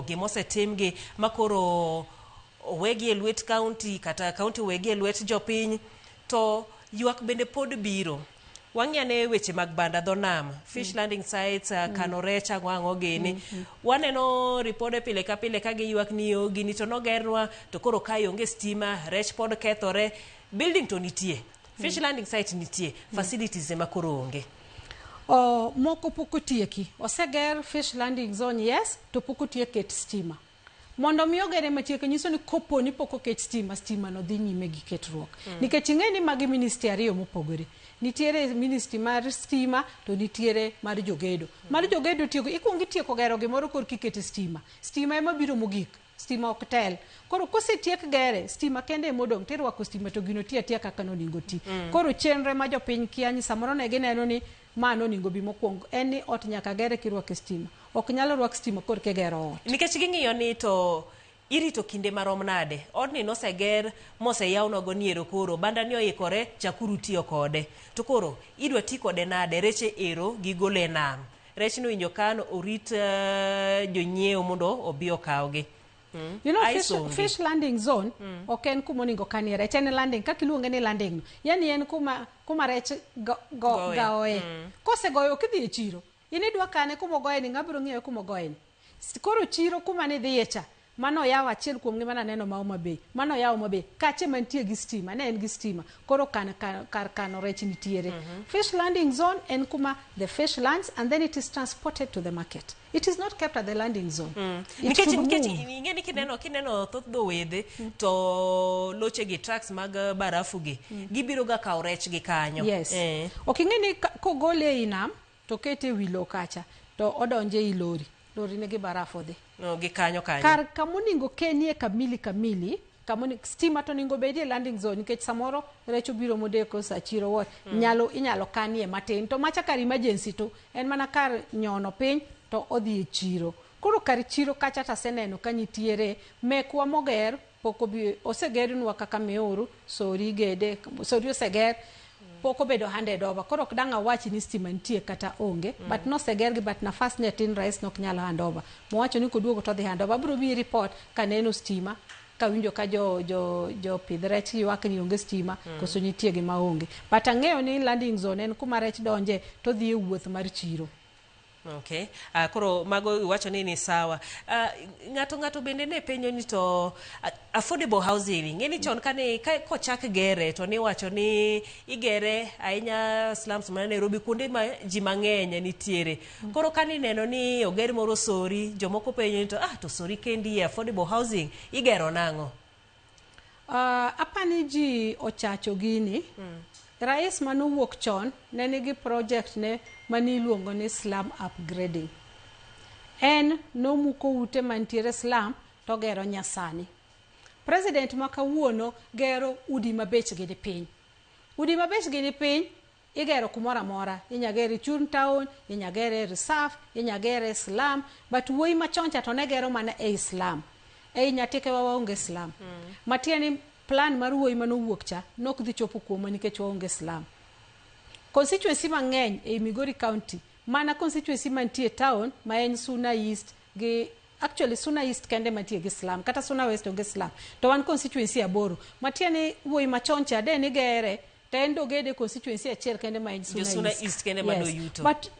Gimosetimgi makoro owegi e lwet county kata county owegi e lwet jopiny to ywak bende pod biro. Wang'i ane weche mag banda dho nam, fish landing sites, kano rech ang'o ang'o gini. Waneno ripode pile ka pile ka giywak ni o gini to nogernwa to koro kae onge stima, rech pod kethore. Building to nitie, fish landing site nitie, facilities ema koro onge. O, moko pok otieki. Oseger fish landing zone yes, to pok otiek ket stima. Mondo mi ogere matieke nyiso ni kopo ni pok oket stima, stima no dhi nyime gi ketruok. Nikech ing'e ni magi ministry ariyo mopogore. Nitiere ministry mar stima to nitiere mar jogedo. Mar jogedo tieko, ikuongo itieko gero gimoro korka ikete stima. Stima ema biro mogik. Stima ok tel. Koro kosetiek gere, stima kende emodong' tirwako stima to gino tiyo atiya kaka nonego oti. Koro chenro ema jopiny kia ni samoro ne gineno ni ma nonego bi mokwongo. En ni ot nyaka gere kirwake stima. Ok nyal rwak stima korka igero ot. Nikech ging'iyo ni to irito kinde marom nade. Odni noseger moseyawnwago ni ero koro banda ni oikore chakuru tiyo kode. To koro idwa ti kode nade reche ero gigolo e nam. Rech no winjo kan orit jonyiewo mondo obi okawgi. You know, fish landing zone ok en kuma onego kanie rech, en landing, kaka iluonge ni landing no. Yani en kuma rech gaoe. Kosegoyo ok idhi e chiro. In idwa kane kuma ogoye ni, ng'a biro ng'iewe kuma ogoye ni. Koro chiro kuma nidhiye cha, mano oyawo achiel kuom gi mana neno ma Homa Bay. Mano oyawo Homa Bay. Kache mantie gi stima, ne en gi stima. Koro kar kano rech nitiere. Fish landing zone en kuma the fish lands and then it is transported to the market. It is not kept at the landing zone. It Nikech should nikech move. ing'e ni kineno thoth dho wedhe to loche gi trucks mag barafu gi gibiro ga kawo rech gi kanyo. Yes. Ok ing'e ni kogole ei nam to kete e wi lowo kacha to odonje ei lori. Lori nigi barafu odhi. No, gi kanyo kanyo. Kar kamoningo kenie kamili kamili, kamoni stima to onego bedie landing zone nikech samoro rech obiro modeko sa chiro what nyalo inyalo kanie matin to macha kar emergency to en mana kar nyono piny to odhi e chiro. Koro kar chiro kacha taseneno ka nitiere mekwa moger pok obi osegernwa kaka Miuru, Sori Gede, Sori oseger pok obedo handed over. Koro ok dang' awachi ni stima nitie kata onge, but noseger gi but nafas ne tin rais nok nyal hand over. Mowacho ni koduogo to odhi hand over. Abiro miyi report kaneno stima kawinjo ka jo pidh rech ywak ni onge stima koso nitie gima onge. But ang'eyo ni landing zone en kuma rech donje to dhi e wuoth mar chiro. Okay. Koro mago iwacho ni sawa. Ng'ato bende ne penjo ni to affordable housing ng'e ni chon kane kochak gere to niwacho ni igere ahinya slums mana Nairobi kuonde ma ji mang'eny nitiere. Koro kane ineno ni oger moro Sori, jomoko penjo ni to to Sori kendi affordable housing igero nang'o? Apani ji ochacho gini. Rais manowuok chon ne nigi project ne mane iluongo ni slum upgrading. En nomuko ute mantiere slum to gero nyasani. President ma kawuono gero udi ma bechgi ni piny. Udi ma bechgi ni piny igero kumoro amora. Inya gere e chuny town, inya gere e reserve, inya gere e slum, but wuoyi machon cha to ne gero mana ei slum. Ei Nyatike wa waonge slum. Matiende ni plan mar wuoyi manowuok cha nok dhi chopo kuomwa nikech waonge slum. Constituency mang'eny ei Migori County, mana constituency mantie town ma en Suna East gi actually Suna East kende mantie gi slum, kata Suna West onge slum. To wan constituency 8. Matiende ni wuoyi machon cha de ni gere to en dogede constituency achiel kende ma en Suna Suna East. East kende ma doyuto. But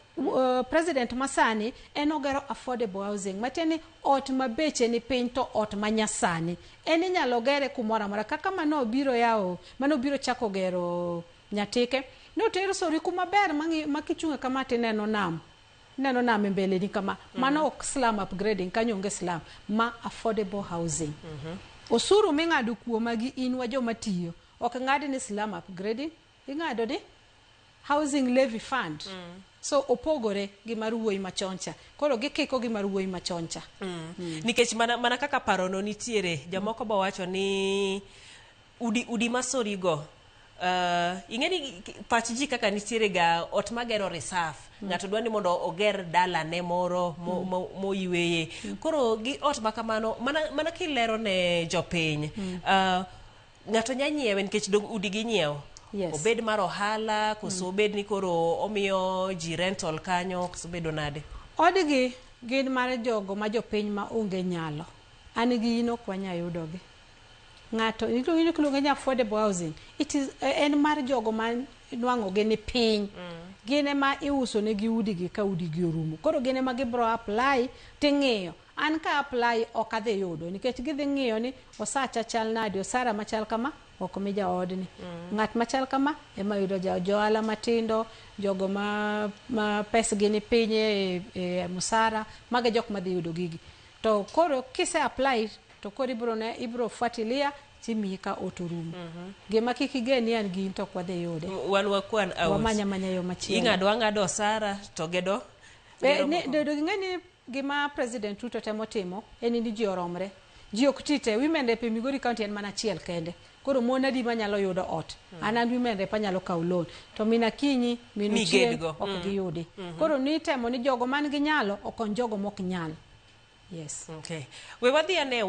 president masani en ogero affordable housing matiende ni ot ma beche ni piny to ot ma nyasani. En inyalo gere kumoro amora kaka mano obiro yawo, mano obiro chako gero Nyatike. Notero Sori kuma ber ma kichung'e kama tineno nam. Ineno nam e mbele ni kama. Mano ok slum upgrading, kanyo onge slum. Ma affordable housing. Osuru ming'ado kuoma gi in wa joma tiyo. Ok ng'ad ni slum upgrading, ing'ado ni housing levy fund. So opogore gi mar wuoyi machon cha. Koro gikiko gi mar wuoyi machon cha. Nikech mana kaka parono nitiere, jomoko bo wacho ni udi masori go. Ing'e ni pach ji kaka nitiere ga ot magero reserve. Ng'ato dwa ni mondo oger dalane moro moyweye. Koro gi ot makamano mana kilero ne jopiny. Ng'ato nya nyiewe nikech dong udi gi nyiewo. Yes. Obed mar ohala koso obed ni koro omiyo ji rental kanyo koso obedo nade? Odgi Gin mar jogo ma jopiny ma onge nyalo. An gi in ok wanyal yudogi. Ng'ato iluonge ni affordable housing. It is en mar jogo ma nwang'o gi ni piny. Gin ema iuso negi udi gi ka udi gi orumo. Koro gin ema gibro apply ting'iyo. An ka apply ok adhi yudo nikech gidhi ng'iyo ni osacha chal nade, osara machal kama ok mi jaodni. Ng'at machal kama ema yudo jaod. Johala matindo, jogo ma pesgi ni piny e musara, mago e jok madhi yudo gigi. To koro kise apply to koro ibro ne ibro fuatilia timiyi ka ot orumo. Gima kik igen ni an gi in to ok wadhi yude. Wan wakwan out. Wamanya manya yo machielo. Ing'ado ang'ado osara to gedo. Gero moko. Dodo ging'e ni gima President Ruto temo timo en ni ji oromre. Ji ok ti te, women rep e Migori County en mana achiel kende. Koro mon adi manyalo yudo ot? An an women rep anyalo kawo loan. To min Akinyi, min Ochieng' Migedgo. ok giyudi. Koro nitemo ni jogo man gi nyalo okony jogo mok nyal. Yes. Okay. We wadhi ane.